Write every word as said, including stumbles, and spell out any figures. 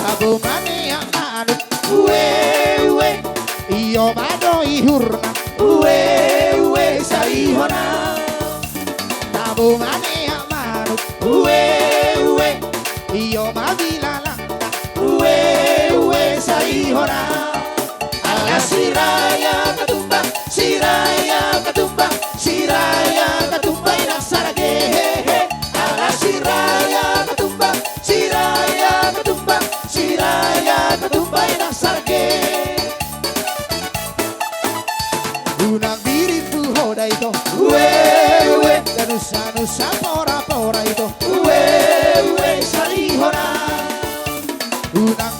Tabo maneak manuk, ue, ue. Io ma do ihurna, ue, ue, sai hona. Tabo maneak manuk, ue, ue. Io ma bilalangna, ue, ue, sai hona. Ala Siraja Katumbang, Siraja Katumbang, Siraja Katumbang inang sarage, he, he. Ala Siraja Katumbang, Siraja Katumbang, Siraja Katumbang inang sarage. Unang dirimpu ho da ito, ue, ue. Danus, danus, sampora, pora ito, ue, ue, sai hona. Unang